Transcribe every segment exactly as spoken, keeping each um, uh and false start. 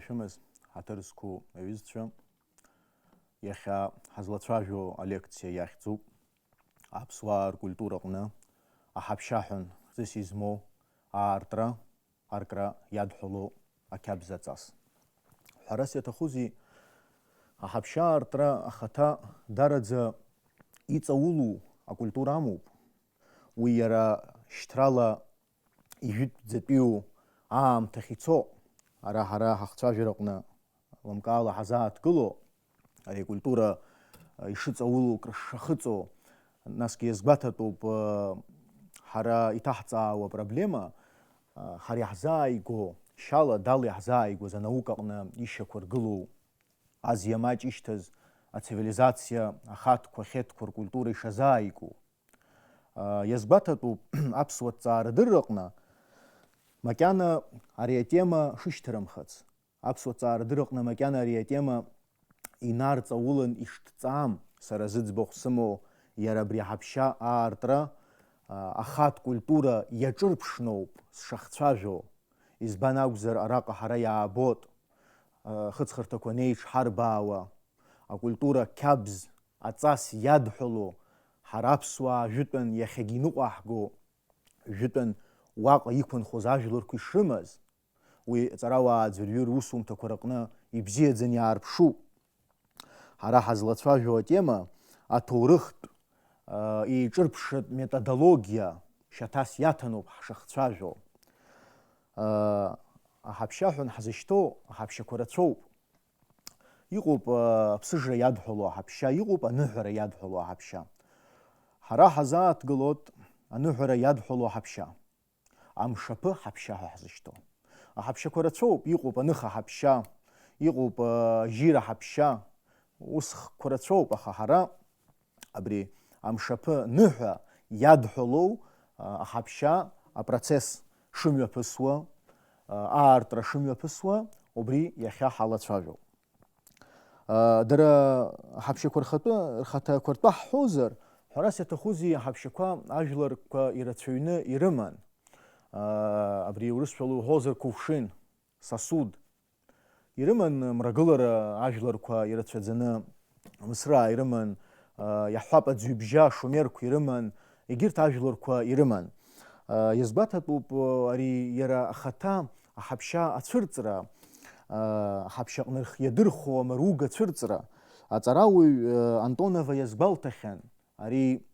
Шәымаз, ҳаҭыр зқәу аҩызцәа, иахьа ҳазлацәажәо алекциа иахьӡуп Аԥсуаа ркультураҟны аҳаԥшьаҳәа хьӡыс измоу аартра, аркра иадҳәалоу ақьабз аҵас. Ҳәарас иаҭахузеи, аҳаԥшьа аартра ахаҭа дараӡа иҵаулоу акультура амоуп. Уи иара шьҭрала ижәытәӡатәиу аамҭахь ицо, ара ҳара ҳахцәажәараҟны лымкаала ҳазааҭгыло, ари акультура ишыҵаулоу, крышахыҵо, насгьы иазгәаҭатәуп, ҳара иҭаҳҵаауа проблема, ҳара иаҳзааиго, шьала дала иаҳзааигоз анаукаҟны ишьақәыргылоу, азиа маҷ ишьҭаз ацивилизациа ахатәқәа, ахьеҭқәа ркультура ишазааигәоу. Иазгәаҭатәуп аԥсуа ҭҵаарадырраҟны макьана ари атема шышьҭарымхыц. Аԥсуа ҭҵаарадырраҟны макьана ари атема инарҵаулан ишҭҵаам, сара зыӡбахә сымоу иара абри аҳаԥшьа аартра, ахатә культура иаҿырԥшноуп сшахцәажәо. Избан акәзар, араҟа ҳара иаабот, хыҵхырҭақәа неиҿҳарбаауа, акультура қьабз аҵас иадҳәало, ҳара аԥсуаа жәытәан иахьагьы иныҟәаҳго, жәытәан уаҟа иқәынхоз ажәларқәа ишрымаз, уи аҵарауаа аӡәырҩы русумҭақәа рҟны ибзиаӡаны иаарԥшуп. Ҳара ҳазлацәажәо атема аҭоурыхтә, еиҿырԥшратә методологиа шьаҭас иаҭаноуп ҳшахцәажәо. Аҳаԥшьа ҳәа ҳзышьҭоу аҳаԥшьақәа рацәоуп. Иҟоуп аԥсыжра иадҳәало аҳаԥшьа, иҟоуп аныҳәара иадҳәало аҳаԥшьа. Ҳара ҳазааҭгылоит аныҳәара иадҳәало аҳаԥшьа. Амшаԥы ҳаԥшьа ҳәа ҳзышьҭоу. Аҳаԥшьақәа рацәоуп, иҟоуп аныха ҳаԥшьа, иҟоуп ажьира ҳаԥшьа, усхқәа рацәоуп, аха ҳара абри амшаԥы ныҳәа иадҳәалоу аҳаԥшьа апроцесс шымҩаԥысуа, аартра шымҩаԥысуа, убри иахьа ҳалацәажәоуп. Дара аҳаԥшьақәа рхатәы, рхаҭақәа ртәы ҳҳәозар, ҳәарас иаҭахузеи, аҳаԥшьақәа ажәларқәа ирацәаҩны ирыман. Абри урысшәала уҳәозар, кувшин, сосуд. Ирыман мрагылара ажәларқәа ирацәаӡаны, Мысраа ирыман, иаҳҳәап, аӡҩыбжьа ашумерқәа ирыман, егьырҭ ажәларқәа ирыман. Иазгәаҭатәуп ари иара ахаҭа аҳаԥшьа ацәырҵра, аҳаԥшьаҟны рхы иадырхәо амаруга ацәырҵра. Аҵарауаҩ Антонова иазгәалҭахьан, ари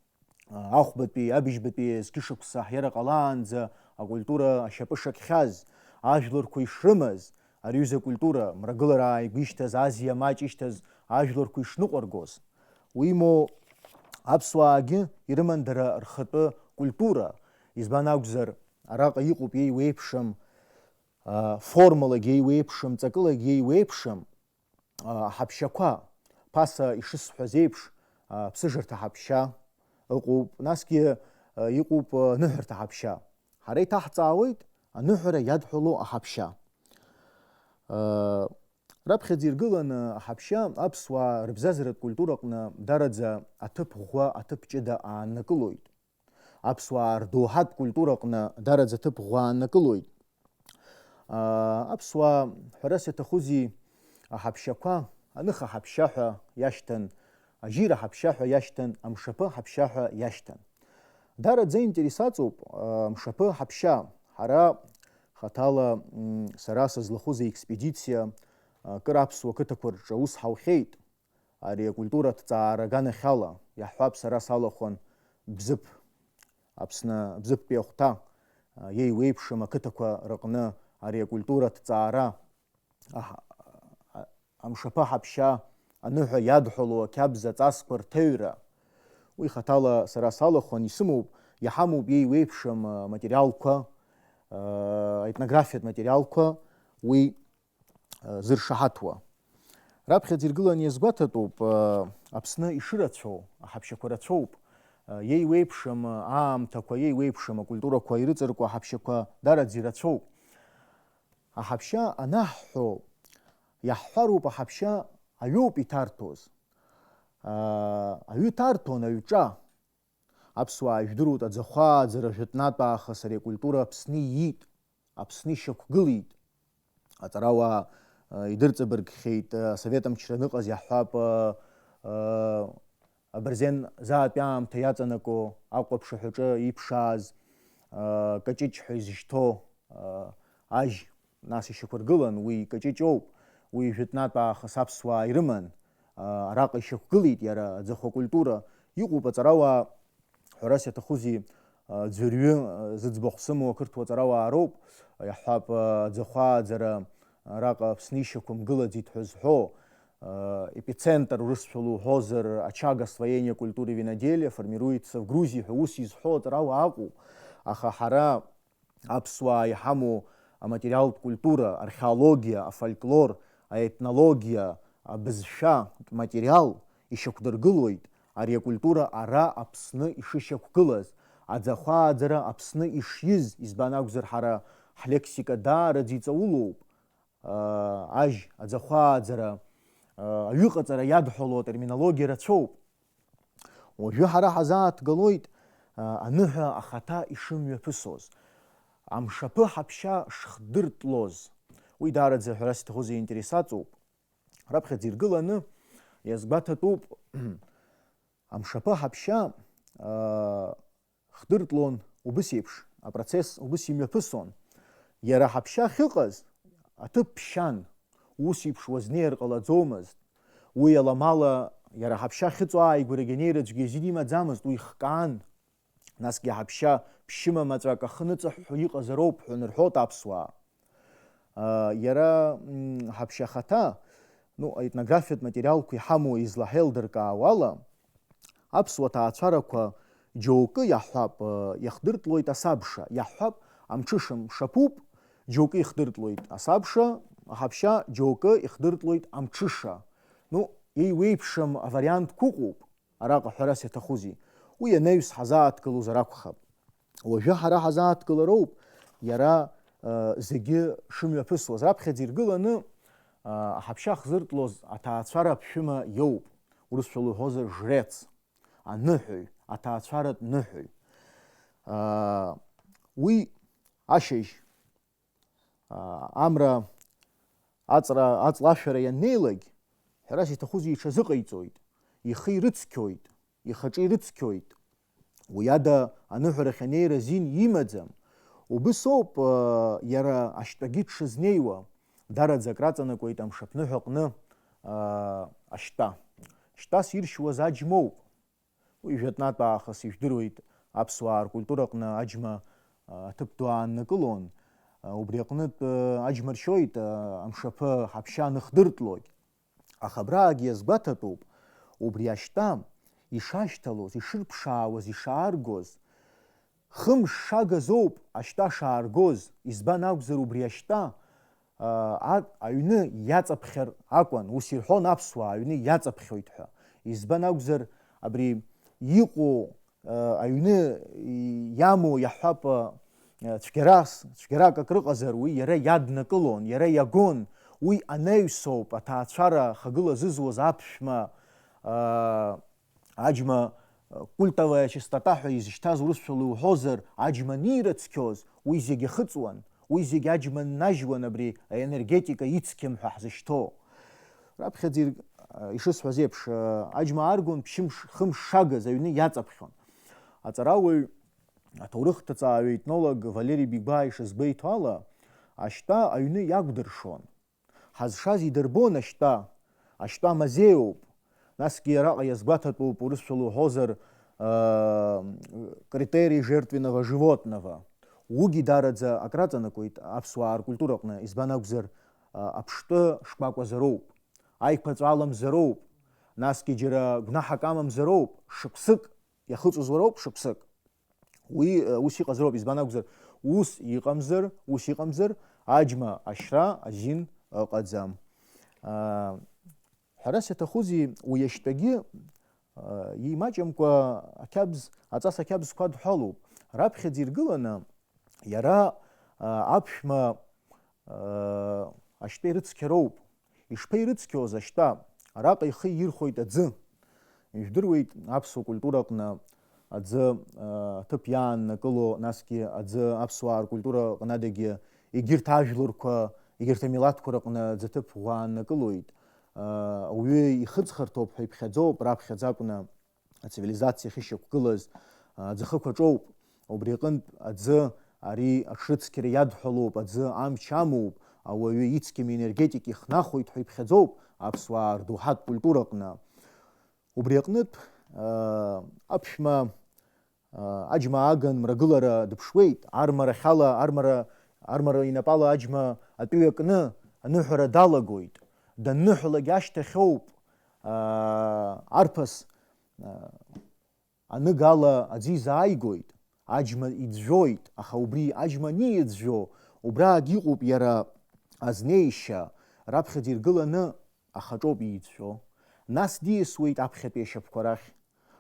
ахәбатәи, абыжьбатәи зқьышықәса ҳиара ҟалаанӡа акультура ашьапы шакхьаз, ажәларқәа ишрымаз, ари ҩыза акультура, мрагылара ааигәа ишьҭаз, азиа маҷ ишьҭаз ажәларқәа ишныҟәаргоз. Уимоу, аԥсуаагьы ирыман дара рхатәы культура, избан акәзар, араҟа иҟоуп иеиуеиԥшым, формалагьы иеиуеиԥшым, ҵакылагьы иеиуеиԥшым, аҳаԥшьақәа, ԥаса ишысҳәаз еиԥш, аԥсыжырҭа ҳаԥшьа ыҟоуп, насгьы иҟоуп аныҳәарҭа ҳаԥшьа. Ҳара иҭаҳҵаауеит аныҳәара иадҳәалоу аҳаԥшьа. Раԥхьаӡа иргыланы аҳаԥшьа аԥсуаа рыбзазаратә культураҟны дараӡа аҭыԥ ӷәӷәа, аҭыԥ ҷыда ааннакылоит. Аԥсуаа рдоуҳатә культураҟны дараӡа ҭыԥ ӷәӷәа ааннакылоит. Аԥсуаа, ҳәарас иаҭахузеи, аҳаԥшьақәа, аныха ҳаԥшьа ҳәа иашьҭан, ажьира ҳаԥшьа ҳәа иашьҭан, амшаԥы ҳаԥшьа ҳәа иашьҭан. Дараӡа интересаҵоуп амшаԥы ҳаԥшьа. Ҳара хаҭала, сара сызлахәыз аекспедициа, акыр аԥсуа қыҭақәа рҿы аус ҳаухьеит. Ари акультура ҭҵаара аганахьала, иаҳҳәап, сара салахәын Бзыԥ, Аԥсны Бзыԥтәи ахәҭа, еиуеиԥшым ақыҭақәа рыҟны ари акультура ҭҵаара, аҳ-, а-, амшаԥы ҳаԥшьа, аныҳәа иадҳәалоу ақьабз аҵасқәа рҭыҩра. Уи хаҭала сара салахәын, исымоуп, иҳамоуп еиуеиԥшым, а, материалқәа, а, аетнографиатә материалқәа, уи зыршаҳаҭуа. Раԥхьаӡа иргыланы иазгәаҭатәуп, Аԥсны ишырацәоу, аҳаԥшьақәа рацәоуп, еиуеиԥшым аамҭақәа, еиуеиԥшым акультурақәа ирыҵаркуа аҳаԥшьақәа дараӡа ирацәоуп. Аҳаԥшьа анаҳҳәо, иаҳҳәароуп аҳаԥшьа аҩоуп иҭарҭәоз. Аҩы ҭарҭәон аҩҿа. Аԥсуаа ижәдыруеит, аӡахәа ааӡара жәытәнатә аахыс ари акультура Аԥсны иит, Аԥсны ишьақәгылеит. Аҵарауаа идырҵабыргхьеит, асовет амчра аныҟаз иаҳҳәап, абырзен заатәи аамҭа иаҵанаго Аҟәа аԥшаҳәаҿы иԥшааз, Каҷыҷ ҳәа изышьҭоу ажь, нас ишьақәыргылан, уи Каҷыҷоуп, уи жәытәнатә аахыс аԥсуаа ирыман, араҟа ишьақәгылеит иара аӡахәа культура, иҟоуп аҵарауаа, ҳәарас иаҭахузеи, ӡәырҩы зыӡбахә сымоу ақырҭуа ҵарауаа роуп, иаҳҳәап, аӡахәа ааӡара араҟа Аԥсны ишьақәымгылаӡеит ҳәа зҳәо, эпицентр урысшәала уҳәозар, очаг освоения культуры виноделия формируется в Грузии ҳәа ус изҳәо аҵарауаа ыҟоуп, аха ҳара аԥсуаа иҳамоу аматериалтә культура, археологиа, афольклор, аетнологиа, абызшәа материал ишьақәдыргылоит ари акультура ара Аԥсны ишышьақәгылаз, аӡахәа ааӡара Аԥсны ишиз, избан акәзар, ҳара ҳлексика даараӡа иҵаулоуп, аа, ажь, аӡахәа ааӡара, аа, аҩыҟаҵара иадҳәалоу атерминологиа рацәоуп. Уажәы ҳара ҳазааҭгалоит, аа, аныҳәа ахаҭа ишымҩаԥысуаз, амшаԥы ҳаԥшьа шхдыртлоз. Уи даараӡа, ҳәарас иаҭахузеи, интересаҵоуп. Раԥхьаӡа иргыланы иазгәаҭатәуп, амшаԥы ҳаԥшьа, аа, хдыртлон убыс еиԥш, апроцесс убыс имҩаԥысон. Иара ҳаԥшьа ахьыҟаз аҭыԥ ԥшьан, ус еиԥш уазнеир ҟалаӡомызт. Уи аламала иара ҳаԥшьа ахьыҵоу ааигәарагьы анеира аӡәгьы азин имаӡамызт, уи хкаан. Насгьы ҳаԥшьа ԥшьыма маҵәак ахы ныҵыҳәҳәо иҟазароуп ҳәа нырҳәоит аԥсуаа. Иара ҳаԥшьа ахаҭа, ну, аетнографиатә материалқәа иҳамоу излаҳеилдыркаауала, аԥсуа ҭаацәарақәа џьоукы иаҳҳәап, иахдыртлоит асабша, иаҳҳәап, амҽыша мшаԥуп, џьоукы ихдыртлоит асабша, аҳаԥшьа џьоукы ихдыртлоит амҽыша. Ну, еиуеиԥшым авариантқәа ыҟоуп. Араҟа ҳәарас иаҭахузеи? Уи анаҩс ҳазааҭгылозар акәхап. Уажәы ҳара ҳазааҭгылароуп иара, э, зегьы шымҩаԥысуаз. Раԥхьаӡа иргыланы, э, аҳаԥшьа хзыртлоз аҭаацәара аԥшәыма иоуп, урысшәала уҳәозар, жрец, аныҳәаҩ, аҭаацәаратә ныҳәаҩ. Э, уи ашьыжь, аа, амра аҵра, аҵла ашәара ианнеилак, ҳәарас иаҭахузеи, иҽазыҟаиҵоит, ихы ирыцқьоит, ихаҿы ирыцқьоит. Уи ада аныҳәарахь анеира азин имаӡам. Убыс ауп, аа, иара ашьтәагьы дшызнеиуа, дараӡа акраҵанакуеит амшаԥныҳәа аҟны, аа, ашьтәа. Шьтәас иршьуаз аџьмоуп. Уи жәытәнатә аахыс ижәдыруеит, аԥсуаа ркультураҟны аџьма, а, аҭыԥ ду ааннакылон. А, убри аҟнытә, а, аџьма ршьоит, а, амшаԥы ҳаԥшьа аныхдыртлогь. Аха абраагьы иазгәаҭатәуп, убри ашьтәа ишашьҭалоз, ишырԥшаауаз, ишааргоз. Хымш шагаз ауп ашьтәа шааргоз, избан акәзар, убри ашьтәа, аа, аҩны иаҵаԥхьар акәын, ус ирҳәон аԥсуаа, аҩны иаҵаԥхьоит ҳәа. Избан акәзар, абри иҟоу, аа, аҩны иамоу, иаҳҳәап, аа, цәгьарас, цәгьарак акрыҟазар, уи иара иаднакылон, иара иагон. Уи анаҩсоуп аҭаацәара хагыла зызуаз аԥшәма, аа, аџьма, культовая чистота ҳәа изышьҭаз, урысшәала иуҳәозар, аџьма анирыцқьоз, уи зегь ахыҵуан, уи зегь аџьма ннажьуан абри аенергетика ицқьам ҳәа ҳзышьҭоу. Раԥхьаӡа ир-, ишысҳәаз еиԥш, аџьма ааргон ԥшьымш, хымш шагаз аҩны иаҵаԥхьон. Аҵарауаҩ, аҭоурыхҭҵааҩ, етнолог Валери Бигәаа ишазгәеиҭо ала, ашьтәа аҩны иақәдыршон. Ҳазшаз идырбон ашьтәа, ашьтәа мазеиуп. Насгьы араҟа иазгәаҭатәуп, урысшәала уҳәозар, аа, критерий жертвенного животного. Уигьы дараӡа акраҵанакуеит аԥсуаа ркультураҟны, избан акәзар, а, аԥштәы шкәакәазароуп, аиқәаҵәа аламзароуп, насгьы џьара гәнаҳак амамзароуп, шықәсык иахыҵуаз уароуп, шықәсык. Уи, э, ус иҟазароуп, избан акәзар, ус иҟамзар, ус иҟамзар, аџьма ашьра азин ыҟаӡам. Аа, ҳәарас иаҭахузеи, уи ашьтәагьы, аа, имаҷымкәа ақьабз, аҵас ақьабзқәа адҳәалоуп. Раԥхьаӡа иргыланы, иара, аа, аԥшәма, аа, ашьтәа ирыцқьароуп. Ишԥаирыцқьоз ашьтәа? Араҟа ихы иирхәоит аӡы. Ижәдыруеит, аԥсуа культураҟны аӡы, а, аҭыԥ иааннакыло, насгьы аӡы аԥсуаа ркультураҟны адагьы егьырҭ ажәларқәа егьырҭ амилаҭқәа рыҟны аӡы аҭыԥ ӷәӷәа ааннакылоит. Ауаҩы ихыҵхырҭоуп ҳәа иԥхьаӡоуп, раԥхьаӡа акәны ацивилизациа ахьышьақәгылаз аӡахықә аҿоуп. Убри аҟынтә аӡы ари аҽрыцқьара иадҳәалоуп, аӡы амч амоуп, ауаҩы ицқьами енергетик ихнахуеит ҳәа иԥхьаӡоуп аԥсуаа рдоуҳатә культураҟны. Убри аҟнытә, аа, аԥшәма, аа, аџьма ааган мрагылара дыԥшуеит, армарахьала, армара, армара инапала аџьма атәыҩа кны аныҳәара далагоит. Данныҳәалак ашьҭахьоуп, аа, арԥыс, аа, аныгала аӡы изааигоит, аџьма иӡәӡәоит, аха убри аџьма аниӡәӡәо, убраагь иҟоуп иара азнеишьа, раԥхьаӡа иргыланы ахаҿоуп иӡәӡәо. Нас диасуеит аԥхьатәи ашьапқәа рахь.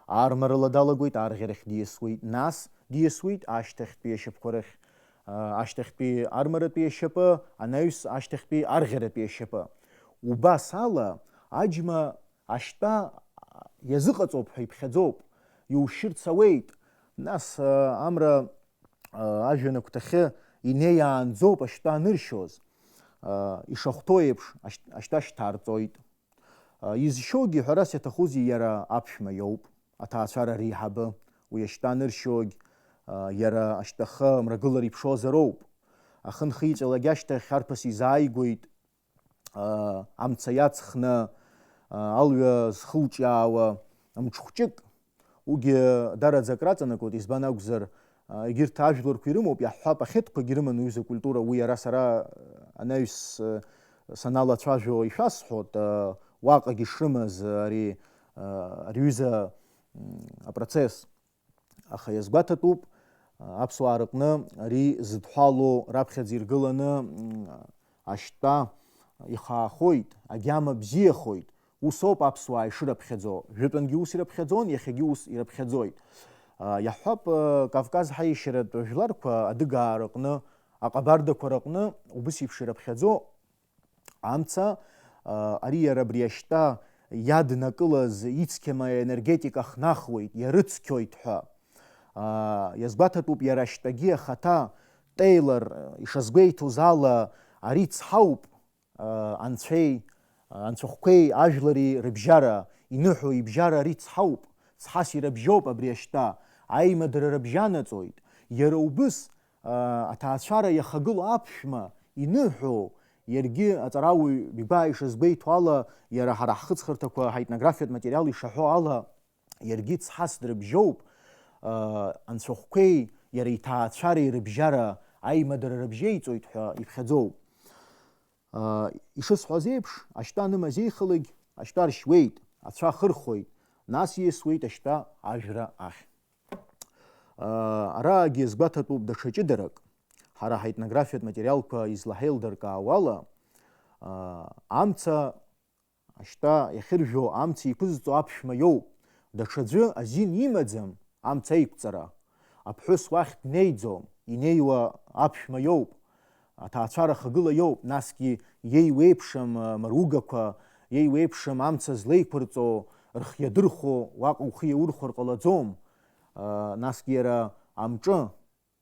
Армарала далагоит, арӷьарахь диасуеит, нас диасуеит ашьҭахьтәи ашьапқәа рахь. Аа, ашьҭахьтәи армаратәи ашьапы, анаҩс ашьҭахьтәи арӷьаратәи ашьапы. Убас ала, аџьма ашьтәа иазыҟаҵоуп ҳәа иԥхьаӡоуп, иушьырц ауеит. Нас, аа, амра, аа, ажәҩан агәҭахьы инеиаанӡоуп ашьтәа аныршьоз. Аа, ишахәҭоу еиԥш, ашь-, ашьтәа шьҭарҵоит. Изшьогьы, ҳәарас иаҭахузеи, иара аԥшәма иоуп, аҭаацәара реиҳабы, уи ашьтәа аныршьогь, иара ашьтәахы мрагылара иԥшоозароуп. Ахы нхиҵәалак ашьҭахь арԥыс изааигәеит, амца иаҵхны, алҩа зхылҿиаауа мҽхәҷык, уигьы дараӡа акраҵанакуеит, избан акәзар, а, егьырҭ ажәларқәа ирымоуп, иаҳҳәап, ахьыдқәагьы рыман уҩыза культура, уи иара сара, а, анаҩс, а, саналацәажәо ишәасҳәоит, а, уаҟагьы шрымаз, а, ари, а, ари ҩыза, м, апроцесс. Аха иазгәаҭатәуп, а, аԥсуаа рыҟны ари зыдҳәалоу раԥхьаӡа иргыланы, м, ашьтәа ихаахоит, агьама бзиахоит, усоуп аԥсуаа ишырыԥхьаӡо, жәытәангьы ус ирыԥхьаӡон, иахьагьы ус ирыԥхьаӡоит. А, иаҳҳәап, а, Кавказ ҳаишьаратә жәларқәа адыгаа рыҟны, аҟабардақәа рыҟны убыс еиԥш ирыԥхьаӡо амца, а, ари иара абри ашьтәа иаднакылаз ицқьама енергетика хнахуеит, иарыцқьоит ҳәа. А, иазгәаҭатәуп иара ашьтәагьы ахаҭа, Тейлор ишазгәеиҭоз ала, ари цҳауп, анцәеи, анцәахәқәеи ажәлари рыбжьара, иныҳәо ибжьара ари цҳауп, цҳас ирыбжьоуп абри ашьтәа, аимадара рыбжьанаҵоит. Иара убыс, аҭаацәара иахагылоу аԥшәма иныҳәоу, иаргьы аҵарауаҩ Бигәаа ишазгәеиҭо ала, иара ҳара ҳхыҵхырҭақәа ҳаетнографиатә материал ишаҳәо ала, иаргьы цҳас дрыбжьоуп, анцәахәқәеи иара иҭаацәареи рыбжьара аимадара рыбжьеиҵоит ҳәа иԥхьаӡоуп. Ишысҳәаз еиԥш, ашьтәа анымазеихалак, ашьтәа ршьуеит, ацәа ахырхуеит, нас ииасуеит ашьтәа ажәра ахь. Араагьы иазгәаҭатәуп даҽа ҷыдарак. Ҳара ҳаетнографиатә материалқәа излаҳаилдыркаауала, амца, ашьтәа иахьыржәо амца еиқәызҵо аԥшәма иоуп. Даҽаӡәы азин имаӡам амца аиқәҵара. Аԥҳәыс уахь днеиӡом, инеиуа аԥшәма иоуп, аҭаацәара хагыла иоуп, насгьы иеиуеиԥшым, а, мыругақәа, иеиуеиԥшым амца злеиқәырҵо, рхы иадырхәо, уаҟа ухы иаурхәар ҟалаӡом, а, насгьы иара амҿы,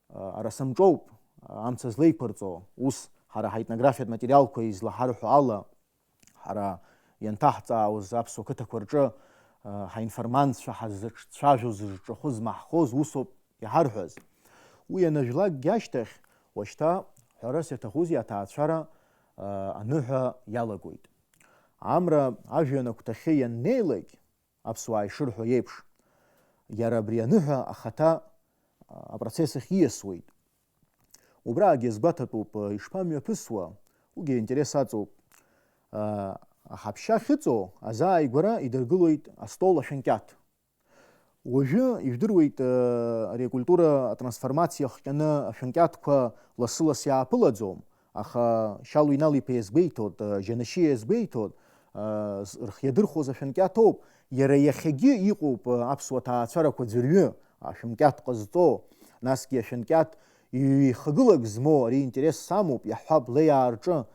а, арасамҿоуп, а, амца злеиқәырҵо, ус ҳара ҳаетнографиатә материалқәа излаҳарҳәо ала, ҳара ианҭаҳҵаауаз аԥсуа қыҭақәа рҿы, а, ҳаинформантцәа ҳаззыҿцәажәоз, зҿахәы змаҳхоз усоуп иҳарҳәаз. Уи анажәлакгьы ашьҭахь, уашьҭа, ҳәарас иаҭахузеи, аҭаацәара, а, аныҳәа иалагоит. Амра ажәҩан агәҭахьы ианнеилак, аԥсуаа ишырҳәо еиԥш, иара абри аныҳәа ахаҭа, а, апроцесс ахь ииасуеит. Убраагьы иазгәаҭатәуп, ишԥамҩаԥысуа, уигьы аинтерес аҵоуп. Аҳаԥшьа ахьыҵоу азааигәара идыргылоит астол ашәынкьаҭ. Уажәы, ижәдыруеит, ари акультура атрансформациа ахҟьаны ашәынкьаҭқәа лассы-ласс иааԥылаӡом, аха Шьалуа Инал-иԥа иазгәеиҭоит, Џьанашьиа иазгәеиҭоит, рхы иадырхәоз ашәынкьаҭоуп, иара иахьагьы иҟоуп аԥсуа ҭаацәарақәа ӡәырҩы, ашәынкьаҭ ҟазҵо, насгьы ашәынкьаҭ ҩ-ихагылак змоу, ари интерес самоуп, иаҳҳәап, Леиаа рҿы,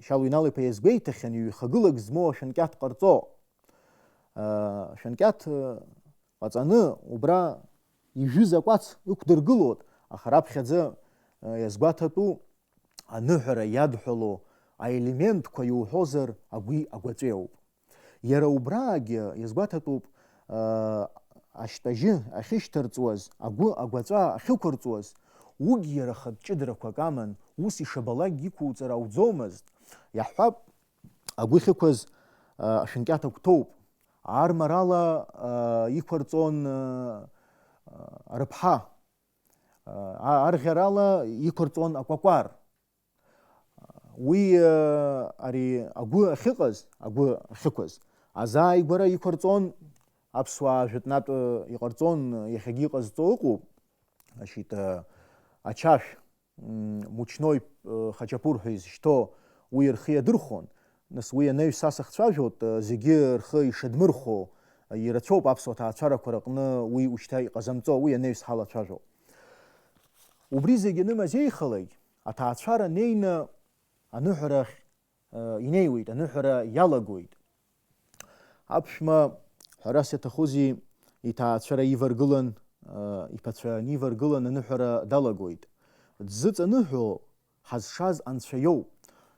Шьалуа Инал-иԥа иазгәеиҭахьан, ҩ-ихагылак змоу ашәынкьаҭ ҟарҵо. Ашәынкьаҭ ҟаҵаны убра ижәыз акәац ықәдыргылоит, аха раԥхьаӡа иазгәаҭатәу аныҳәара иадҳәало аелементқәа иуҳәозар агәи агәаҵәеи ауп. Иара убраагьы иазгәаҭатәуп, аа, ашьтәажьы ахьышьҭарҵуаз, агәы агәаҵәа ахьықәырҵуаз, уигь иара хатә ҷыдарақәак аман, ус ишабалакгьы иқәуҵар ауӡомызт. Иаҳҳәап, агәы ахьықәыз, аа, ашәынкьаҭ агәҭоуп. Армарала, аа, иқәырҵон, аа, рыԥҳа. Аа, арӷьарала иқәырҵон акәакәар. Уи, аа, ари агәы ахьыҟаз, агәы ахьықәыз, азааигәара иқәырҵон, аԥсуаа жәытәнатә, аа, иҟарҵон, иахьагьы иҟазҵо ыҟоуп, значит, аа, ачашә, м, мучной, аа, хачапур ҳәа изышьҭоу, уи рхы иадырхәон. Нас уи анаҩс са сахцәажәоит, аа, зегьы рхы ишадмырхәо, аа, ирацәоуп аԥсуа ҭаацәарақәа рыҟны уи ушьҭа иҟазамҵо, уи анаҩс ҳалацәажәо. Убри зегьы анымазеихалак, аҭаацәара неины аныҳәарахь, э, инеиуеит, аныҳәара иалагоит. Аԥшәма, ҳәарас иаҭахузеи, иҭаацәара иваргылан, э, иԥацәа аниваргылан аныҳәара далагоит. Дзыҵаныҳәо ҳазшаз Анцәа иоуп,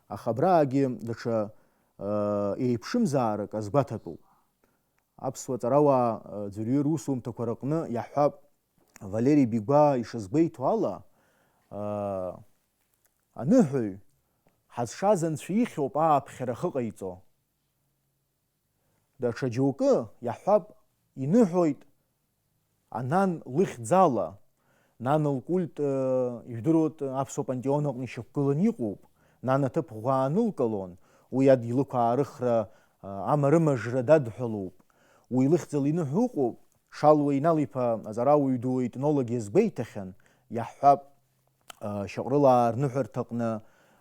аха абраагьы даҽа, э, еиԥшымзаарак азгәаҭатәуп. Аԥсуа ҵарауаа, э, ӡәырҩы русумҭақәа рыҟны иаҳҳәап, Валери Бигәаа ишазгәеиҭо ала, э, аныҳәаҩ ҳазшаз Анцәа ихьоуп ааԥхьара ахы ҟаиҵо. Даҽа џьоукы, иаҳҳәап, иныҳәоит анан лыхьӡала, нан лкульт, э, ижәдыруеит, аԥсуа пантеон аҟны ишьақәгыланы иҟоуп, нан аҭыԥ ӷәӷәа аанылкылон, уи адгьыл ықәаарыхра, э, амарымажра дадҳәалоуп. Уи лыхьӡала иныҳәо ыҟоуп, Шалуа Инал-иԥа аҵарауаҩ ду, аетнолог иазгәеиҭахьан, иаҳҳәап, э, Шьаҟрылаа рныҳәарҭаҟны,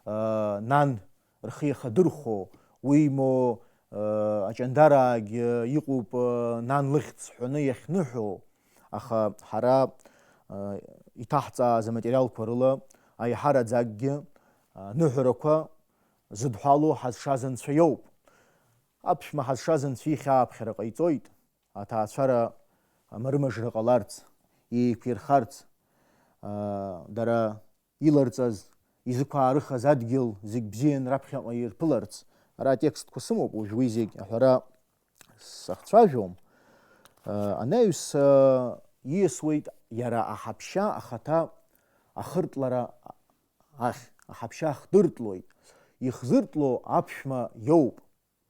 э, нан рхы иахадырхәо, уимоу, э, аҷандараагьы иҟоуп, э, нан лыхьӡ ҳәаны иахьныҳәо, аха ҳара, э, иҭаҳҵааз аматериалқәа рыла аиҳараӡакгьы, э, аныҳәарақәа зыдҳәалоу ҳазшаз Анцәа иоуп. Аԥшәма ҳазшаз Анцәа ихьааԥхьара ҟаиҵоит, аҭаацәара амарымажра ҟаларц, еиқәирхарц, аа, дара иларҵаз, изықәаарыхаз адгьыл зегь бзиан раԥхьаҟа ирԥыларц. Ара атекстқәа сымоуп, уажә уи зегь аҳәара сахцәажәом. Анаҩс, аа, ииасуеит иара аҳаԥшьа ахаҭа ахыртлара ахь, аҳаԥшьа ахдыртлоит. Ихзыртло аԥшәма иоуп.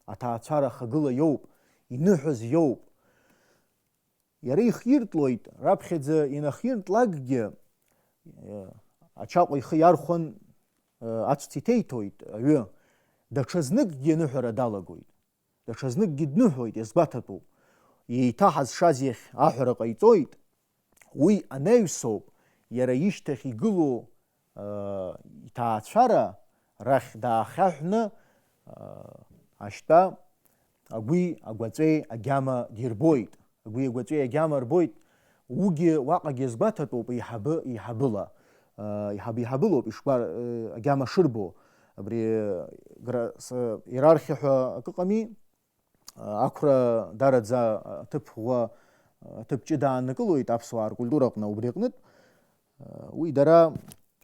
Аҭаацәара ахагыла иоуп, иныҳәаз иоуп. Иара ихиртлоит, раԥхьаӡа инахиртлакгьы, э, аҽаҟәа ихы иархәан, э, ацәца иҭеиҭоит аҩы. Даҽазныкгьы аныҳәара далагоит. Даҽазныкгьы дныҳәоит, иазгәаҭатәуп. Еиҭа ҳазшаз иахь аҳәара ҟаиҵоит. Уи анаҩсоуп, иара ишьҭахь игылоу, э, иҭаацәара рахь даахьаҳәны, э, ашьтәа агәи агәаҵәеи агьама дирбоит. Агәи агәаҵәеи агьама рбоит. Уигьы уаҟагьы згәаҭатәуп еиҳабы еиҳабыла. Э, еиҳабы еиҳабылоуп ишгәар-, э, агьама шырбо. Абри, э, гра-, с-, иерархиа ҳәа акы ыҟами? Ақәра дараӡа аҭыԥ ӷәӷәа, аҭыԥ ҷыда ааннакылоит аԥсуаа ркультура аҟны, убри аҟнытә, уи дара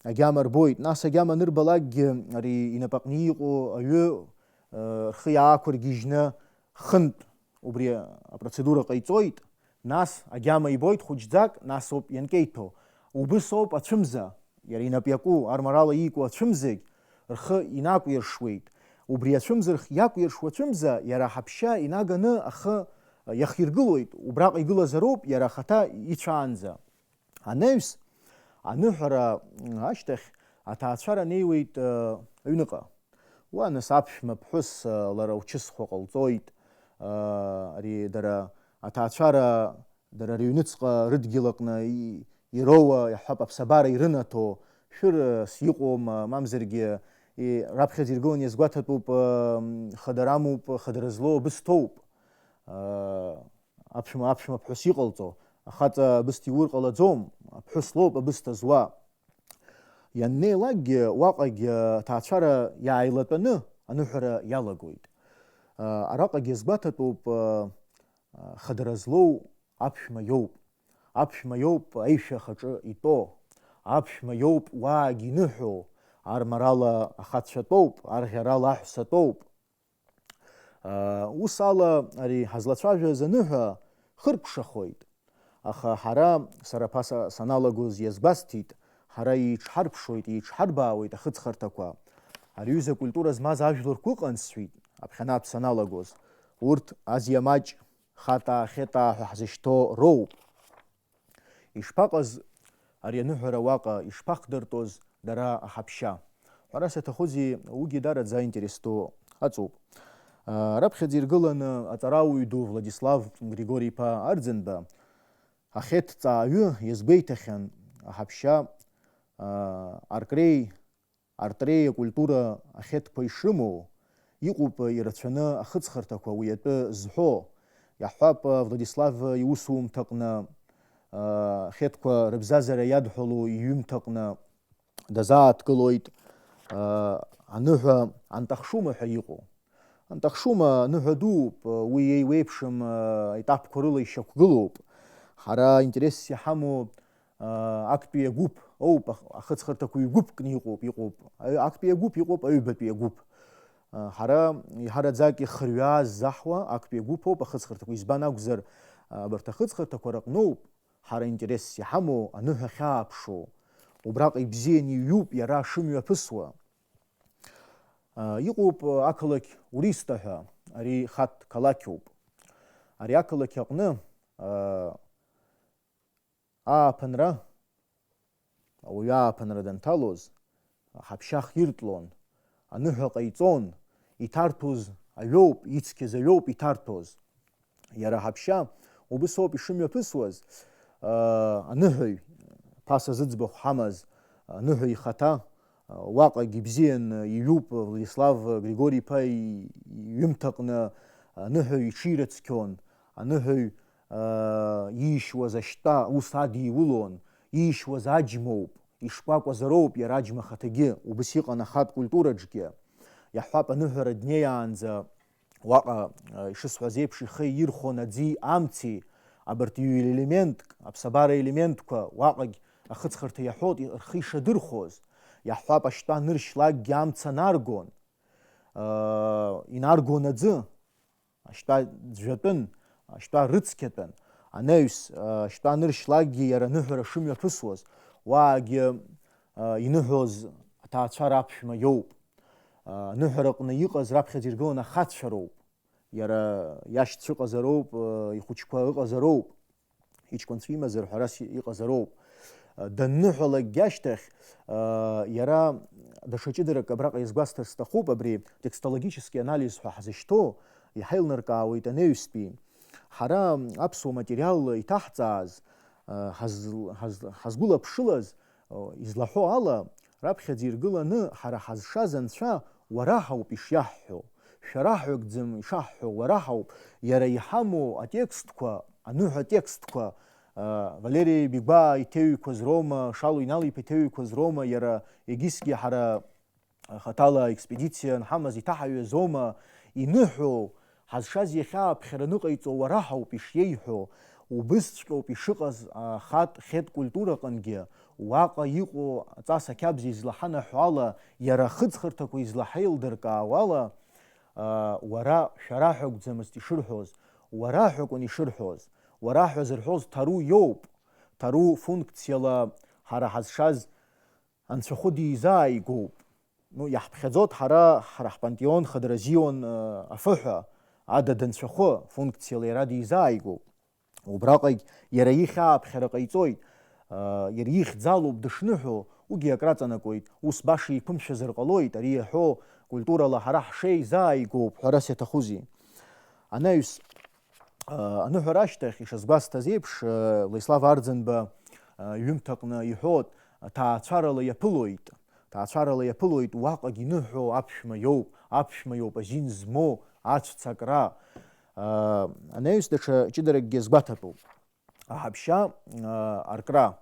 агьама рбоит. Нас агьама анырбалакгьы, ари инапаҟны иҟоу аҩы, рхы иаақәыргьежьны хынтә убри апроцедура ҟаиҵоит. Нас агьама ибоит хәыҷӡак, нас ауп ианкеиҭәо. Убыс ауп ацәымза, иара инап иаку, армарала иику ацәымзагь рхы инакәиршуеит. Убри ацәымза рхы иакәиршуа ацәымза, иара аҳаԥшьа инаганы ахы иахиргылоит, убраҟа игылазароуп иара ахаҭа ицәаанӡа. Анаҩс, аныҳәара ашьҭахь, аҭаацәара неиуеит, э, аҩныҟа. Уа, нас, аԥшәма ԥҳәыс, э, лара лчысхәа ҟалҵоит, э, ари дара аҭаацәара дара рыҩныҵҟа рыдгьыл аҟны и-, ироуа, иаҳҳәап, аԥсабара ирынаҭо шәырас иҟоума, мамзаргьы, и-, раԥхьаӡа иргыланы иазгәаҭатәуп, м, хадара амоуп, хадара злоу абысҭоуп. Э, аԥшәма, аԥшәма ԥҳәыс иҟалҵо, ахаҵа абысҭа иур ҟалаӡом, аԥҳәыс лоуп абысҭа зуа. Ианнеилакгьы, уаҟагь аҭаацәара иааилатәаны аныҳәара иалагоит. Араҟагьы згәаҭатәуп, хадара злоу аԥшәма иоуп. Аԥшәма иоуп аишәа ахаҿы итәоу. Аԥшәма иоуп уаагь иныҳәоу. Армарала ахацәа тәоуп, арӷьарала аҳәса тәоуп. Ус ала ари ҳазлацәажәаз аныҳәа хыркәшахоит, аха ҳара, сара ԥаса саналагоз иазгәасҭеит, ҳара еиҿҳарԥшуеит, еиҿҳарбаауеит ахыҵхырҭақәа. Ари ҩыза культура змаз ажәларқәа ыҟан сҳәеит, аԥхьанатә саналагоз. Урҭ Азиа маҷ, Хатаа, Хетаа ҳәа ҳзышьҭоу роуп. Ишԥаҟаз ари аныҳәара уаҟа, ишԥахдыртәоз дара аҳаԥшьа? Ҳәарас иаҭахузеи, уигьы даараӡа аинтерес ду ыҟоуп. Раԥхьаӡа иргыланы аҵарауаҩ ду Владислав Григори-иԥа Арӡынба ахеҭҵааҩы иазгәеиҭахьан аҳаԥшьа аркреи артреи акультура ахеҭқәа ишрымоу, иҟоуп ирацәаны ахыҵхырҭақәа уи атәы зҳәо. Иаҳҳәап, Владислав иусумҭаҟны, ахеҭқәа рыбзазара иадҳәалоу иҩымҭаҟны дазааҭгылоит аныҳәа Антахшума ҳәа иҟоу. Антахшума аныҳәа дууп, уи еиуеиԥшым етапқәа рыла ишьақәгылоуп. Ҳара интересс иҳамоу актәи агәыԥ ауп, ахыҵхырҭақәа ҩгәыԥкны иҟоуп, иҟоуп. Актәи агәыԥ, иҟоуп аҩбатәи агәыԥ. Ҳара еиҳараӡак ихырҩаа ззаҳуа актәи агәыԥ ауп ахыҵхырҭақәа. Избан акәзар, абарҭ ахыҵхырҭақәа рыҟноуп ҳара интересс иҳамоу аныҳәа ахьааԥшу. Убраҟа ибзианы иҩуп иара шымҩаԥысуа. Иҟоуп ақалақь Уриста ҳәа, ари хаҭ қалақьоуп. Ари ақалақь аҟны ааԥынра, ауаҩы ааԥынра данҭалоз, аҳаԥшьа хиртлон, аныҳәа ҟаиҵон, иҭарҭәоз аҩоуп, ицқьаз аҩоуп иҭарҭәоз. Иара аҳаԥшьа убыс ауп ишымҩаԥысуаз, аныҳәаҩ, ԥаса зыӡбахә ҳамаз аныҳәаҩ ихаҭа, уаҟагь ибзиан иҩуп, Владислав Григори-иԥа иҩымҭаҟны аныҳәаҩ иҽирыцқьон, аныҳәаҩ иишьуаз ашьтәа ус адиулон, иишьуаз аџьмоуп, ишкәакәазароуп иара аџьма ахаҭагьы, убыс иҟан ахатә культураҿгьы. Иаҳҳәап, аныҳәара днеиаанӡа уаҟа, ишысҳәаз еиԥш, ихы ирхон аӡи амци, абарҭ ҩ-елементк, аԥсабара елементқәа уаҟагь ахыҵхырҭа иаҳәот рхы ишадырхәоз. Иаҳҳәап, ашьтәа аныршьлакгьы амца наргон, инаргон аӡы. Ашьтәа ӡәӡәатәын, ашьтәа рыцқьатәын, анаҩс, ашьтәа аныршьлакгьы иара аныҳәара шымҩаԥысуаз, уаагьы иныҳәоз аҭаацәара аԥшәма иоуп. Аныҳәараҟны иҟаз раԥхьаӡа иргылан ахацәа роуп. Иара иашьцәа ыҟазароуп, ихәыҷқәа ыҟазароуп. Иҷкәынцәа имазар ҳәарас иҟазароуп. Данныҳәалакгьы ашьҭахь, иара даҽа ҷыдарак абраҟа иазгәасҭар сҭахуп, абри текстологический анализ ҳәа ҳзышьҭоу иҳаилнаркаауеит анаҩстәи. Ҳара аԥсуа материал иҭаҳҵааз, ҳаз-, ҳаз-, ҳазгәылаԥшылаз, излаҳәо ала, раԥхьаӡа иргыланы ҳара ҳазшаз анцәа уара ҳауп ишиаҳҳәо, шәара ҳәагӡам ишаҳҳәо, уара ҳауп, иара иҳамоу атекстқәа, аныҳәа атекстқәа, Валери Бигәаа иҭеҩқәаз роума, Шалу Инал-иԥа иҭеҩқәаз роума, иара егьысгьы ҳара хаҭала аекспедициа анҳамаз иҭаҳаҩыз оума иныҳәоу, ҳазшаз иахьа аԥхьара ныҟаиҵо уара ҳауп ишиеиҳәо, убысҵәҟьоуп ишыҟаз ахатә хетә культураҟынгьы, уаҟа иҟоу аҵас ақьабз излаҳанаҳәо ала, иара ахыҵхырҭақәа излаҳаилдыркаауа ала, уара шәара ҳәа акәӡамызт ишырҳәоз, уара ҳәа акәын ишырҳәоз. Уара ҳәа зырҳәоз Ҭару иоуп. Ҭару функциала ҳара ҳазшаз анцәахәы дизааигәоуп. Ну, иаҳԥхьаӡоит ҳара, ҳара ҳпантеон Хадразион, э, афы ҳәа, адыд анцәахәы функциала иара дизааигәоуп. Убраҟагь иара ихьаа аԥхьара ҟаиҵоит, э, иара ихьӡ алоуп дышныҳәо, уигьы акраҵанакуеит, ус баша иқәымшәазар ҟалоит, ари иаҳәо культурала ҳара ҳшеизааигәоуп, ҳәарас иаҭахузеи. Анаҩс, э, аныҳәара ашьҭахь, ишазгәасҭаз еиԥш, э, Владислав Арӡынба, э, ҩымҭаҟны иҳәоит, ҭаацәарала иаԥылоит. Ҭаацәарала иаԥылоит, уаҟагь иныҳәоу аԥшәма иоуп, аԥшәма иоуп азин змоу ацәцакра. Анаҩс даҽа ҷыдаракгьы азгәаҭатәуп. Аҳаԥшьа, аркра.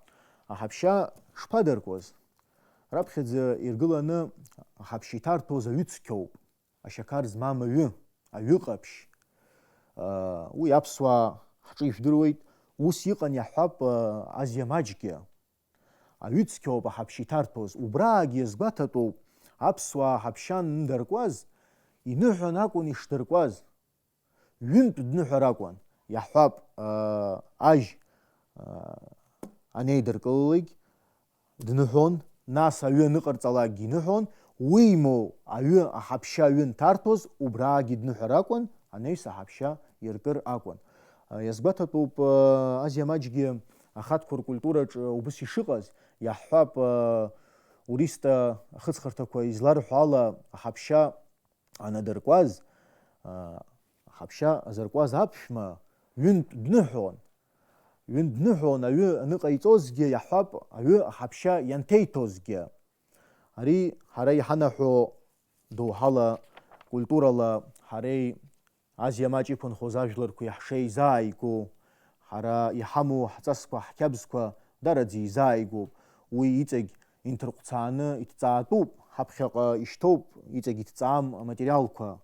Аҳаԥшьа шԥадыркуаз? Раԥхьаӡа иргыланы аҳаԥшьа иҭарҭәоз аҩы цқьоуп, ашьақар змам аҩы, аҩы ҟаԥшь. Уи аԥсуаа ҳҿы ижәдыруеит, ус иҟан иаҳҳәап Азиа маҷгьы. Аҩы цқьоуп аҳаԥшьа иҭарҭәоз, убраагьы иазгәаҭатәуп, аԥсуаа аҳаԥшьа аннадыркуаз, иныҳәан акәын ишдыркуаз. Ҩынтә дныҳәар акәын, иаҳҳәап, аа, ажь, аа, анеидыркылалак, дныҳәон, нас аҩы аныҟарҵалакгьы иныҳәон, уимоу, аҩы аҳаԥшьа аҩы нҭарҭәоз, убраагьы дныҳәар акәын, анаҩс аҳаԥшьа иркыр акәын. Иазгәаҭатәуп, Азиа маҷгьы ахатәқәа ркультураҿ убыс ишыҟаз, иаҳҳәап, Уриста ахыҵхырҭақәа изларҳәо ала, аҳаԥшьа анадыркуаз, аҳаԥшьа азыркуаз аԥшәма ҩынтә дныҳәон. Ҩынтә дныҳәон аҩы аныҟаиҵозгьы, иаҳҳәап, аҩы аҳаԥшьа ианҭеиҭозгьы. Ари ҳара иҳанаҳәо доуҳала, культурала ҳареи Азиа маҷ иқәынхоз ажәларқәеи ҳшеизааигәоу, ҳара иҳамоу ҳҵасқәа, ҳқьабзқәа дараӡа изааигәоуп. Уи иҵегь инҭырҟәцааны иҭҵаатәуп, ҳаԥхьаҟа ишьҭоуп иҵегь иҭҵаам аматериалқәа.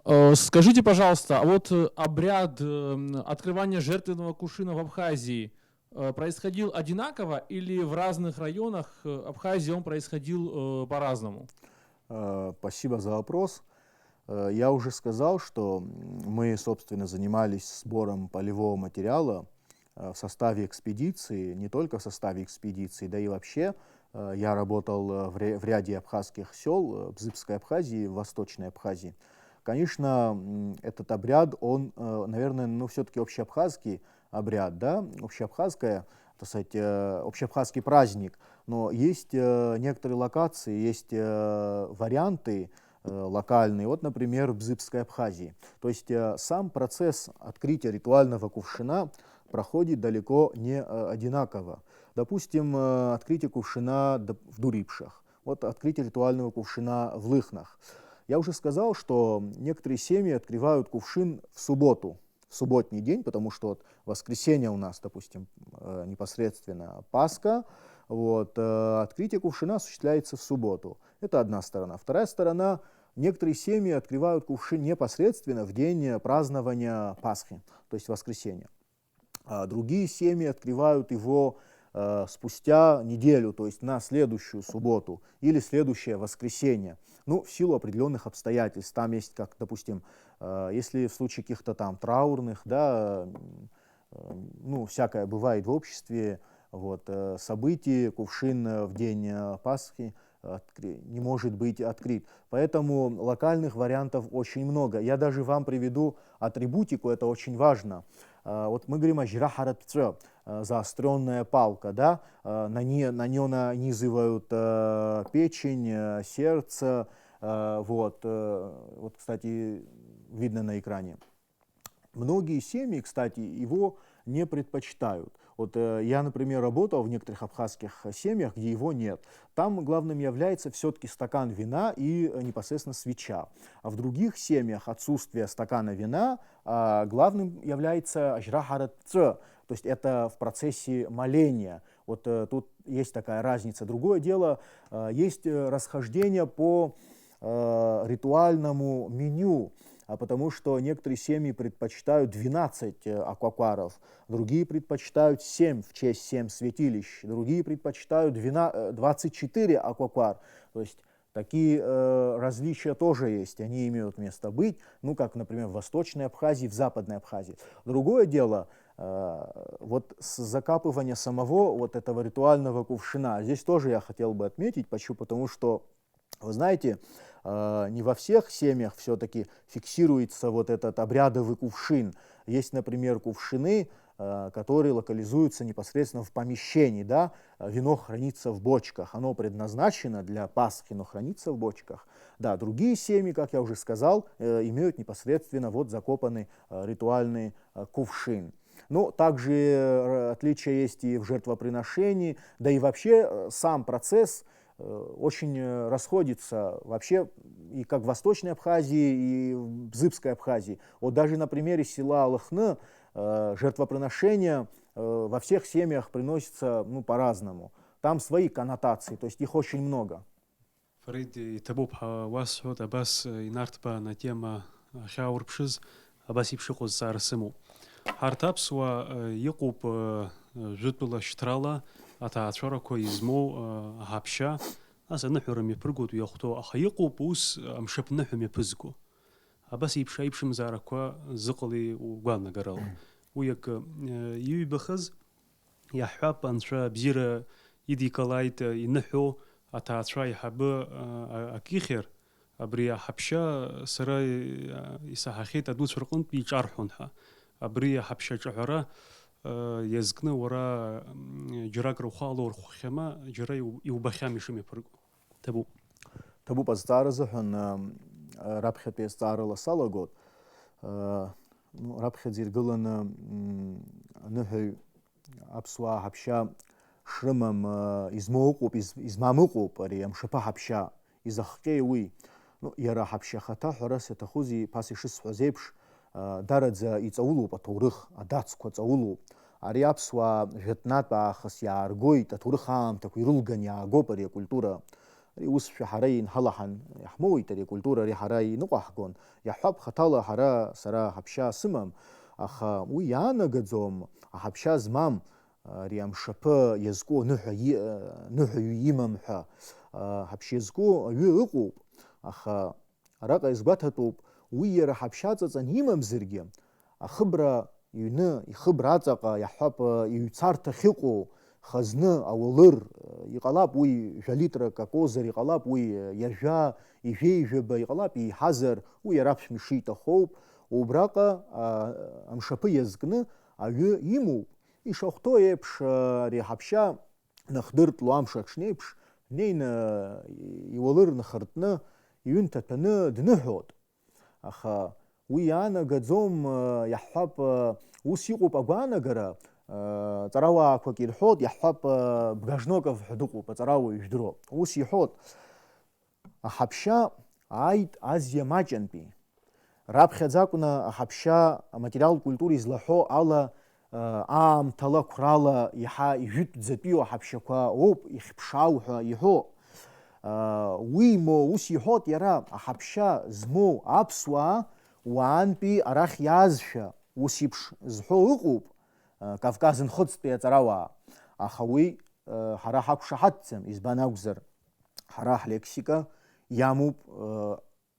Э, Скажите, пожалуйста, а вот э, обряд э, м, открывания жертвенного кувшина в Абхазии э, происходил одинаково или в разных районах э, Абхазии он происходил э, по-разному? Э, Спасибо за вопрос. Э, Я уже сказал, что м, мы, собственно, занимались сбором полевого материала э, в составе экспедиции, не только в составе экспедиции, да и вообще. Э, Я работал э, в ре- в ряде абхазских сел э, Бзыбской Абхазии, в Восточной Абхазии. Конечно, м, этот обряд, он, э, наверное, ну, все-таки общеабхазский обряд, да, общеабхазская, так сказать, э, общеабхазский праздник. Но есть э, некоторые локации, есть э, варианты э, локальные. Вот, например, в Бзыбской Абхазии. То есть э, сам процесс открытия ритуального кувшина проходит далеко не э, одинаково. Допустим, э, открытие кувшина доп- в Дурипшах. Вот открытие ритуального кувшина в Лыхнах. Я уже сказал, что некоторые семьи открывают кувшин в субботу, в субботний день, потому что вот воскресенье у нас, допустим, э, непосредственно Пасха, вот, э, открытие кувшина осуществляется в субботу. Это одна сторона. Вторая сторона, некоторые семьи открывают кувшин непосредственно в день э, празднования Пасхи, то есть воскресенье. А другие семьи открывают его э, спустя неделю, то есть на следующую субботу или следующее воскресенье. Ну, в силу определенных обстоятельств. Там есть, как, допустим, э, если в случае каких-то там траурных, да, м, э, ну, всякое бывает в обществе, вот, э, событий, кувшин э, в день э, Пасхи откры- не может быть открыт. Поэтому локальных вариантов очень много. Я даже вам приведу атрибутику, это очень важно. Э, Вот мы говорим о жрахаратпцо, э, заостренная палка, да, э, на ней, на нее нанизывают э, печень, э, сердце, э, вот, э, вот, кстати, видно на экране. Многие семьи, кстати, его не предпочитают. Вот э, я, например, работал в некоторых абхазских семьях, где его нет. Там главным является все-таки стакан вина и э, непосредственно свеча. А в других семьях отсутствие стакана вина а, главным является ажрахарат ц, то есть это в процессе моления. Вот э, тут есть такая разница. Другое дело, э, есть э, расхождение по э, ритуальному меню, а потому что некоторые семьи предпочитают двенадцать э, аквакваров, другие предпочитают семь в честь семь святилищ, другие предпочитают двенадцать, э, двадцать четыре акваквар. То есть такие э, различия тоже есть, они имеют место быть, ну, как, например, в Восточной Абхазии, в Западной Абхазии. Другое дело, э, вот с закапывания самого вот этого ритуального кувшина, здесь тоже я хотел бы отметить, почему, потому что вы знаете, э, не во всех семьях все-таки фиксируется вот этот обрядовый кувшин. Есть, например, кувшины, э, которые локализуются непосредственно в помещении, да, э, вино хранится в бочках, оно предназначено для Пасхи, но хранится в бочках. Да, другие семьи, как я уже сказал, э, имеют непосредственно вот закопанный э, ритуальный э, кувшин. Ну, также э, отличия есть и в жертвоприношении, да и вообще э, сам процесс э, очень э, расходится вообще и как в Восточной Абхазии, и в Бзыбской Абхазии. Вот даже на примере села Лыхны э, жертвоприношение э, во всех семьях приносится, ну, по-разному. Там свои коннотации, то есть их очень много. Фарид, иҭабуп ҳәа уасҳәоит, абас инарҭбааны атема ахьааурԥшыз, абас еиԥш иҟоу зҵаара сымоуп. Ҳарҭ аԥсуаа э, иҟоуп э, жәытәыла шьҭрала, Аҭаацәарақәа измоу, а, аҳаԥшьа, ас аныҳәара мҩаԥыргоит уи иахәҭоу, аха иҟоуп ус амшаԥныҳәа мҩаԥызго. Абас еиԥш аиԥшымзаарақәа зыҟалеи угәаанагарала. Уи акы, э, иҩбахаз, иаҳҳәап, анцәа абзиара идикылааит, э, иныҳәоу аҭаацәа аиҳабы, э, а-, акы ихьыр, абри аҳаԥшьа сара, э, исаҳахьеит адуцәа рҟынтә иҿарҳәон ҳәа. Абри аҳаԥшьа аҿаҳәара, э, иазкны уара, м, џьаракыр ухала урхәхьама, џьара иу-, иубахьам ишымҩаԥырго. Ҭабуп. Ҭабуп азҵаара азыҳәан, ы, раԥхьатәи азҵаарала салагоит. Ы, ну, раԥхьаӡа иргыланы, м, аныҳәаҩ аԥсуаа ҳаԥшьа шрымам, ы, измоу ыҟоуп, из-, измам ыҟоуп ари амшаԥы ҳаԥшьа. Изахҟьеи уи? Ну, иара аҳаԥшьа ахаҭа, ҳәарас иаҭахузеи, ԥас ишысҳәаз еиԥш, ы, дараӡа иҵаулоуп аҭоурых, адацқәа ҵаулоуп. Ари аԥсуаа жәытәнатә аахыс иааргоит, аҭоурых аамҭақәа ирылган иаагоуп ари акультура. Ари усшәа ҳара инҳалаҳан иаҳмоуит ари акультура, ари ҳара иныҟәаҳгон. Иаҳҳәап, хаҭала ҳара, сара аҳаԥшьа сымам, аха уи иаанагаӡом, аҳаԥшьа змам, ари амшаԥы иазку аныҳәа и-, ныҳәаҩы имам ҳәа, аҳаԥшьа иазку аҩы ыҟоуп, аха араҟа иазгәаҭатәуп, уи иара аҳаԥшьа аҵаҵан имамзаргьы, ахыбра иҩны, ихыбра аҵаҟа, иаҳҳәап, иҩцарҭа ахьыҟоу, хазны, ауалыр, иҟалап уи жәа литрак акозар, иҟалап уи иажәа, ижәеижәаба, иҟалап еиҳазар, уи иара аԥшәма ишиҭахоуп, убраҟа, а, амшаԥы иазкны аҩы имоуп. Ишахәҭоу еиԥш, ари аҳаԥшьа нахдыртло амш аҽнеиԥш, днеины, иуалыр нахыртны, иҩы нҭаҭәаны дныҳәоит. Аха уи иаанагаӡом, иаҳҳәап, ус иҟоуп агәаанагара, ҵарауаақәак ирҳәоит, иаҳҳәап, Бгажноков ҳәа дыҟоуп, аҵарауаҩ, ижәдыруа. Ус иҳәоит, аҳаԥшьа ааит Азиа маҷантәи. Раԥхьаӡа акәны аҳаԥшьа аматериалтә культура излаҳәо ала, э, аамҭала, қәрала иаҳа ижәытәӡатәиу аҳаԥшьақәа ауп ихьԥшаау ҳәа иҳәо. Э, уимоу, ус иҳәоит иара, аҳаԥшьа змоу аԥсуаа уаантәи арахь иаазшәа, ус еиԥш зҳәо ыҟоуп, э, Кавказ нхыҵтәи аҵарауаа. Аха уи, э, ҳара ҳақәшаҳаҭӡам, избан акәзар, ҳара ҳлексика иамоуп, э,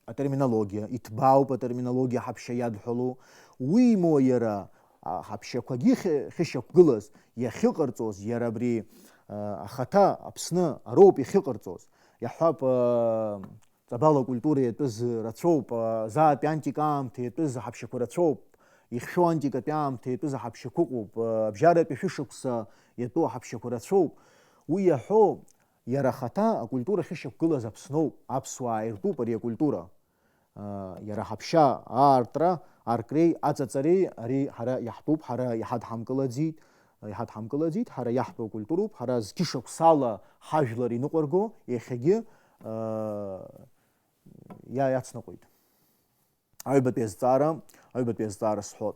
атерминологиа, иҭбаауп атерминологиа ҳаԥшьа иадҳәалоу, уимоу иара, а, ҳаԥшьақәагьы хьы-, хьышьақәгылаз иахьыҟарҵоз, иара абри, а, ахаҭа Аԥсны ароуп иахьыҟарҵоз. Иаҳҳәап, а, ҵабал акультура иатәыз рацәоуп, а, заатәи антика аамҭа иатәыз аҳаԥшьақәа рацәоуп, ихьшәо антикатәи аамҭа иатәыз аҳаԥшьақәа ыҟоуп, а, абжьаратәи шәышықәса иатәу аҳаԥшьақәа рацәоуп. Уи иаҳәо, иара ахаҭа акультура ахьышьақәгылаз Аԥсноуп, аԥсуаа иртәуп ари акультура. Иара ҳаԥшьа аартра, аркреи аҵаҵареи ари ҳара иаҳтәуп, ҳара иҳадҳамкылаӡеит, иҳадҳамкылаӡеит, ҳара иаҳтәу акультуроуп, ҳара зқьышықәсала ҳажәлар иныҟәарго иахьагьы, иа-, иацныҟәеит. Аҩбатәи азҵаара, аҩбатәи азҵаара сҳәот.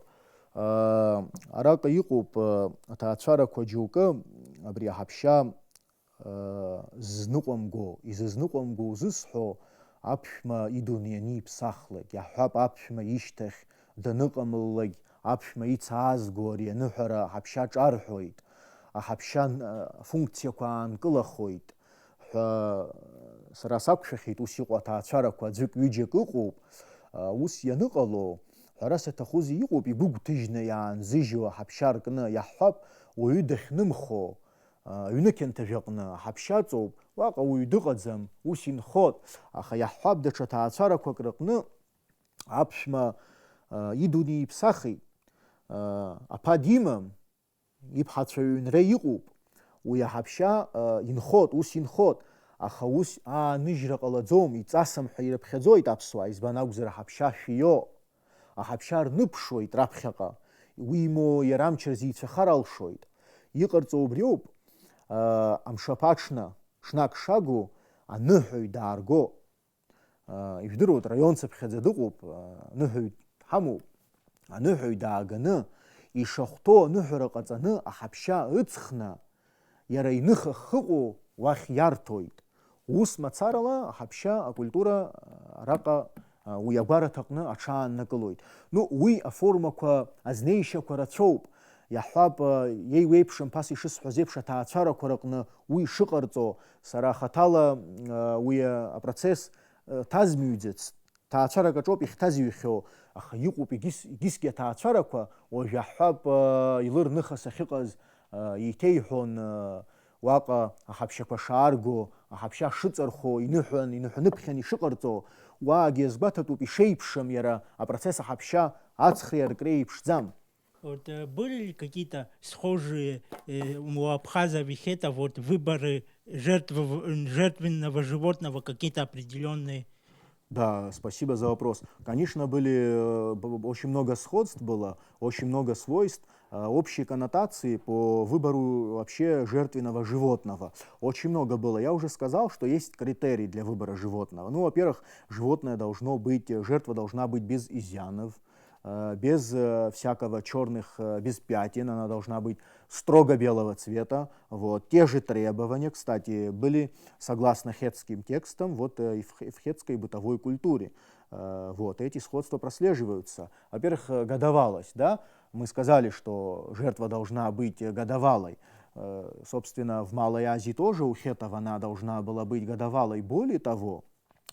Араҟа иҟоуп, аҭаацәарақәа џьоукы абри аҳаԥшьа ззныҟәымго, изызныҟәымго узысҳәо, аԥшәма идунеи аниԥсахлак, иаҳҳәап, аԥшәма ишьҭахь даныҟамлалак, аԥшәма ицаазго ари аныҳәара аҳаԥшьа ҿарҳәоит, аҳаԥшьа н-, афункциақәа аанкылахоит ҳәа сара сақәшәахьеит, ус иҟоу аҭаацәарақәа аӡәык-ҩыџьак ыҟоуп, ус ианыҟало, ҳәарас аҭахузеи, иҟоуп игәыгәҭыжьны иаанзыжьуа аҳаԥшьа ркны, иаҳҳәап, уаҩы дахьнымхо, аҩны кьанҭажә аҟны аҳаԥшьа ҵоуп, уаҟа уаҩ дыҟаӡам, ус инхот, аха иаҳҳәап, даҽа ҭаацәарақәак рыҟны аԥшәма, а, идунеи иԥсахит, а, аԥа димам, иԥҳацәа ҩнра иҟоуп, уи аҳаԥшьа, а, инхот, ус инхот, аха ус ааныжьра ҟалаӡом, иҵасым ҳәа ирыԥхьаӡоит аԥсуаа, избан акәзар аҳаԥшьа шәио. Аҳаԥшьа рныԥшуеит раԥхьаҟа, уимоу иара амч рзеицәахар алшоит. Иҟарҵо убриоуп, аа, амшаԥы аҽны, ҽнак шагу, аныҳәаҩ даарго. Аа, ижәдыруеит, раион цыԥхьаӡа дыҟоуп, аа, аныҳәаҩ ҳамоуп. Аныҳәаҩ дааганы, ишахәҭоу аныҳәара ҟаҵаны, аҳаԥшьа ыҵхны, иара иныха хыҟоу уахь иарҭоит. Ус мацарала аҳаԥшьа акультура араҟа, а, уи агәараҭаҟны аҽааннакылоит. Ну, уи аформақәа азнеишьақәа рацәоуп. Иаҳҳәап, еиуеиԥшым ԥаса ишысҳәаз еиԥш аҭаацәарақәа рыҟны уи шыҟарҵо, сара хаҭала уи апроцесс ҭазмыҩӡацт. Ҭаацәарак аҿоуп ихьҭазыҩхьоу, аха иҟоуп егьыс-, егьысгьы аҭаацәарақәа, уажә иаҳҳәап, илырныха сахьыҟаз, еиҭеиҳәон, уаҟа аҳаԥшьақәа шаарго, аҳаԥшьа шыҵархо, иныҳәан, иныҳәаныԥхьан ишыҟарҵо, уаагьы иазгәаҭатәуп ишеиԥшым иара апроцесс аҳаԥшьа аҵхреи аркреи еиԥшӡам. Вот, э, были ли какие-то схожие, э, у абхазов и хетов, вот, выборы жертв-, жертвенного животного, какие-то определённые? Да, спасибо за вопрос. Конечно, были, э, б-, б-, очень много сходств было, очень много свойств, э, общие коннотации по выбору вообще жертвенного животного. Очень много было. Я уже сказал, что есть критерии для выбора животного. Ну, во-первых, животное должно быть, э, жертва должна быть без изъянов, э, без, э, всякого чёрных, э, без пятен, она должна быть строго белого цвета. Вот. Те же требования, кстати, были согласно хетским текстам, вот, э, и в хе-, в хетской бытовой культуре. Э, вот. Эти сходства прослеживаются. Во-первых, э, годовалость, да? Мы сказали, что жертва должна быть, э, годовалой. Э, собственно, в Малой Азии тоже у хетов она должна была быть годовалой. Более того,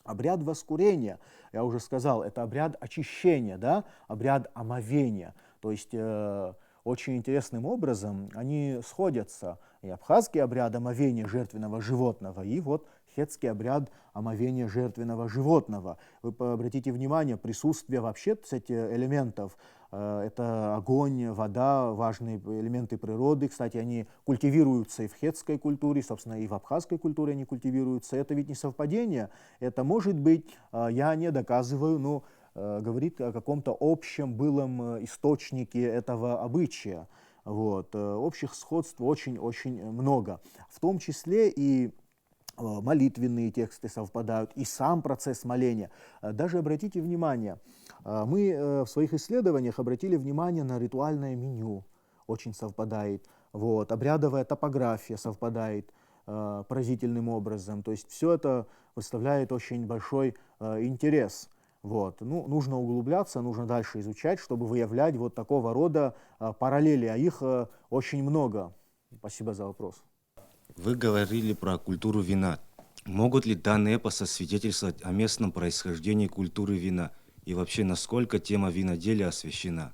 обряд воскурения, я уже сказал, это обряд очищения, да, обряд омовения. То есть, э, очень интересным образом они сходятся. И абхазский обряд омовения жертвенного животного, и вот хетский обряд омовения жертвенного животного. Вы по-, обратите внимание, присутствие вообще, кстати, элементов, э, это огонь, вода, важные элементы природы. Кстати, они культивируются и в хетской культуре, собственно, и в абхазской культуре они культивируются. Это ведь не совпадение. Это может быть, э, я не доказываю, но, э, говорит о каком-то общем былом, э, источнике этого обычая. Вот. Э, общих сходств очень-очень много. В том числе и, э, молитвенные тексты совпадают, и сам процесс моления. Э, даже обратите внимание, э, мы, э, в своих исследованиях обратили внимание на ритуальное меню, очень совпадает. Вот. Обрядовая топография совпадает, э, поразительным образом. То есть всё это представляет очень большой, э, интерес. Вот. Ну, нужно углубляться, нужно дальше изучать, чтобы выявлять вот такого рода, э, параллели, а их, э, очень много. Спасибо за вопрос. Вы говорили про культуру вина. Могут ли данные эпоса свидетельствовать о местном происхождении культуры вина? И вообще, насколько тема виноделия освещена?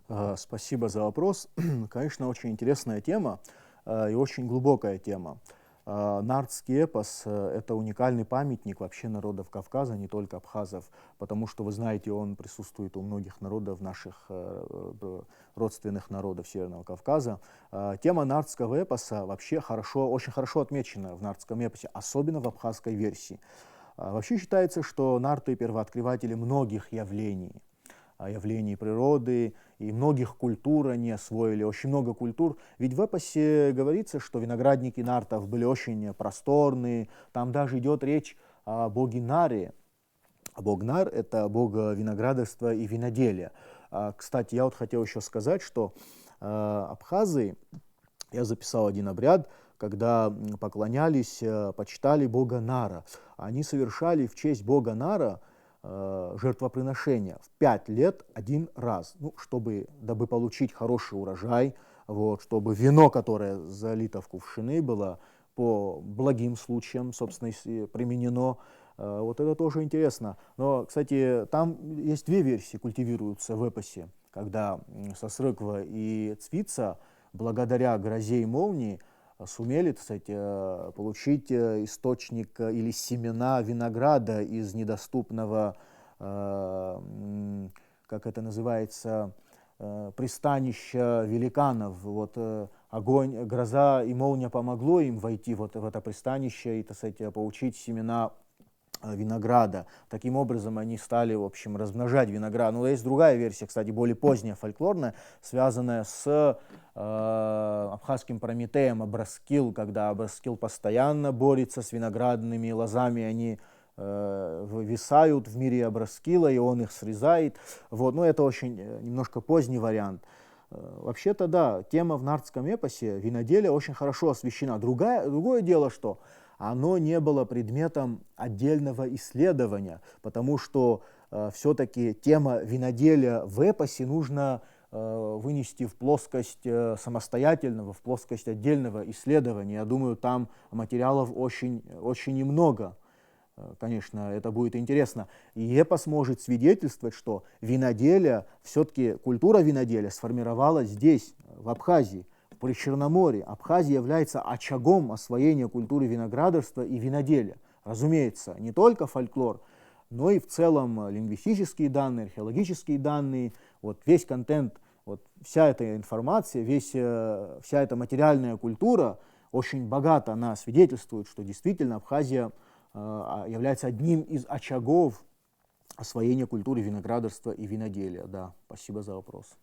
А, спасибо за вопрос. Конечно, очень интересная тема, а, и очень глубокая тема. А, нартский эпос, э, это уникальный памятник вообще народов Кавказа, не только абхазов, потому что, вы знаете, он присутствует у многих народов, наших, э, э, родственных народов Северного Кавказа. А, тема нартского эпоса вообще хорошо, очень хорошо отмечена в нартском эпосе, особенно в абхазской версии. А, вообще считается, что нарты первооткрыватели многих явлений, а, явлений природы, и многих культур они освоили, очень много культур. Ведь в эпосе говорится, что виноградники нартов были очень просторные, там даже идёт речь о боге Наре. А бог Нар — это бог, э, виноградарства и виноделия. А, кстати, я вот хотел ещё сказать, что, э, абхазы, я записал один обряд, когда, м, поклонялись, э, почитали бога Нара. Они совершали в честь бога Нара, э, жертвоприношение в пять лет один раз, ну, чтобы, дабы получить хороший урожай, вот, чтобы вино, которое залито в кувшины, было по благим случаям, собственно, применено. Э, вот это тоже интересно. Но, кстати, там есть две версии, культивируются в эпосе, когда, м, Сосрыква и Цвица, благодаря грозе и молнии, сумели, так сказать, э, получить, э, источник, э, или семена винограда из недоступного, э, м, как это называется, э, пристанища великанов. Вот, э, огонь, гроза и молния помогло им войти вот в это пристанище и, так сказать, э, получить семена, э, винограда. Таким образом, они стали, в общем, размножать виноград. Но есть другая версия, кстати, более поздняя, фольклорная, связанная с, э, абхазским Прометеем Абраскил, когда Абраскил постоянно борется с виноградными лозами, они, э, в-, висают в мире Абраскила, и он их срезает. Вот. Но это очень, э, немножко поздний вариант. Э, вообще-то, да, тема в нартском эпосе виноделия очень хорошо освещена. Другая, другое дело, что оно не было предметом отдельного исследования, потому что, э, всё-таки тема виноделия в эпосе нужно, э, вынести в плоскость э, самостоятельного, в плоскость отдельного исследования. Я думаю, там материалов очень, очень немного. Э, Конечно, это будет интересно. И эпос может свидетельствовать, что виноделие, все-таки культура виноделия сформировалась здесь, в Абхазии, в Причерноморье. Абхазия является очагом освоения культуры виноградарства и виноделия. Разумеется, не только фольклор, но и в целом лингвистические данные, археологические данные, вот весь контент, вот вся эта информация, весь, э, вся эта материальная культура очень богата, она свидетельствует, что действительно Абхазия э, является одним из очагов освоения культуры виноградарства и виноделия. Да, спасибо за вопрос.